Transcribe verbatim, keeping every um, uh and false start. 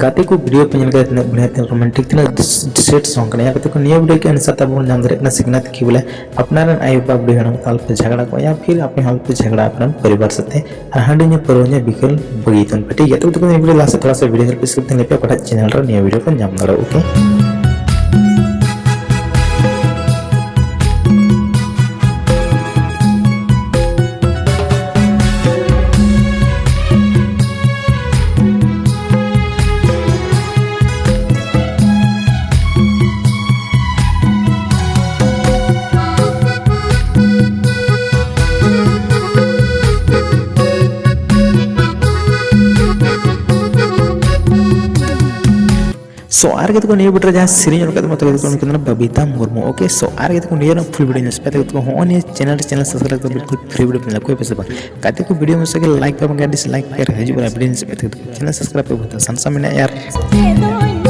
ᱜᱟᱛᱮ ᱠᱚ, ᱵᱷᱤᱰᱤᱭᱳ ᱯᱮ ᱧᱮᱞ ᱠᱮᱫᱟ, ᱛᱤᱱᱟᱹᱜ ᱵᱚᱲᱤᱭᱟ, ᱛᱤᱱᱟᱹᱜ ᱨᱳᱢᱟᱱᱴᱤᱠ, ᱛᱤᱱᱟᱹᱜ ᱥᱮᱴ ᱥᱚᱝ ᱠᱟᱱᱟ᱾ ᱭᱟ ᱜᱟᱛᱮ ᱠᱚ, ᱱᱤᱭᱟᱹ ᱵᱷᱤᱰᱤᱭᱳ ᱠᱮ ᱟᱱᱩᱥᱟᱨ ᱛᱮ ᱟᱵᱚ ᱵᱚᱱ ᱧᱟᱢ ᱫᱟᱲᱮᱭᱟᱜ ᱠᱟᱱᱟ ᱥᱤᱠᱷᱱᱟᱹᱛ ᱠᱤ ᱵᱚᱞᱮ ᱟᱯᱱᱟᱨ ᱨᱮᱱ ᱟᱭᱳ ᱵᱟᱵᱟ ᱵᱩᱰᱷᱤ ᱦᱟᱲᱟᱢ ᱠᱚ ᱛᱟᱞᱟ ᱯᱮ ᱡᱷᱟᱜᱽᱲᱟ ᱠᱚᱜ ᱭᱟ ᱯᱷᱤᱨ ᱟᱯᱮ ᱦᱚᱸ ᱟᱞᱚ ᱯᱮ ᱡᱷᱟᱜᱽᱲᱟ ᱟᱯᱱᱟᱨ ᱯᱚᱨᱤᱵᱟᱨ ᱥᱟᱛᱮ, ᱟᱨ ᱦᱟᱺᱰᱤ ᱧᱩ ᱯᱟᱹᱨᱣᱟᱹ ᱧᱩ ᱵᱤᱠᱚᱞ ᱵᱟᱹᱜᱤ ᱛᱟᱵᱚᱱ ᱯᱮ, ᱴᱷᱤᱠ ᱜᱮᱭᱟ? ᱛᱚᱵᱮ ᱛᱚᱠᱷᱚᱱ ᱱᱤᱭᱟᱹ ᱵᱷᱤᱰᱤᱭᱳ ᱞᱟᱦᱟ ᱥᱮᱫ ᱛᱷᱚᱲᱟ ᱥᱟ ᱵᱷᱤᱰᱤᱭᱳ ᱧᱮᱞ ᱯᱮ, ᱥᱠᱤᱯ ᱛᱮ ᱧᱮᱞ ᱯᱮ, ᱚᱠᱟᱴᱟᱜ ᱪᱮᱱᱮᱞ ᱨᱮ ᱱᱤᱭᱟᱹ ᱵᱷᱤᱰᱤᱭᱳ ᱯᱮ ᱧᱟᱢ ᱫᱟᱲᱮᱭᱟᱜᱼᱟ, ᱳᱠᱮ? So, ᱟᱨ ᱜᱟᱛᱮ ᱠᱚ, ᱱᱤᱭᱟᱹ ᱵᱷᱤᱰᱤᱭᱳ ᱨᱮ ᱡᱟᱦᱟᱸ ᱥᱮᱨᱮᱧ ᱚᱞ ᱠᱟᱫᱟ, ᱢᱚᱛᱞᱚᱵ ᱩᱱᱤ ᱠᱟᱱᱟ ᱵᱟᱵᱤᱛᱟ ᱢᱩᱨᱢᱩ, ᱳᱠᱮ? So, ᱟᱨ ᱜᱟᱛᱮ ᱠᱚ, ᱱᱤᱭᱟᱹ ᱨᱮᱱᱟᱜ ᱯᱷᱩᱞ ᱵᱷᱤᱰᱤᱭᱳ ᱧᱮᱞ ᱥᱮ ᱯᱮ, ᱜᱟᱛᱮ ᱠᱚ, ᱦᱚᱸᱜᱼᱚᱭ ᱱᱤᱭᱟᱹ ᱪᱮᱱᱮᱞ ᱨᱮ ᱪᱮᱱᱮᱞ ᱥᱟᱵᱥᱠᱨᱟᱭᱤᱵ ᱫᱚ ᱵᱤᱞᱠᱩᱞ ᱯᱷᱨᱤ ᱵᱷᱤᱰᱤᱭᱳ ᱯᱮ ᱧᱮᱞᱟ, ᱚᱠᱚᱭ ᱯᱮ ᱥᱮ ᱵᱟᱝ? ᱜᱟᱛᱮ ᱠᱚ, ᱵᱷᱤᱰᱤᱭᱳ ᱢᱩᱪᱟᱹᱫ ᱨᱮ ᱞᱟᱭᱤᱠ ᱯᱮ ᱵᱟᱝ, ᱰᱤᱥᱞᱟᱭᱤᱠ ᱯᱮ, ᱦᱤᱡᱩᱜ ᱠᱟᱱᱟ ᱵᱷᱤᱰᱤᱭᱳ ᱧᱮᱞ ᱥᱮ ᱯᱮ, ᱜᱟᱛᱮ ᱠᱚ, ᱪᱮᱱᱮᱞ ᱥᱟᱵᱥᱠᱨᱟᱭᱤᱵ ᱯᱮ ᱵᱷᱩᱞ ᱥᱟᱱᱥᱟ ᱢᱮᱱᱟᱜᱼᱟ ᱭᱟᱨ᱾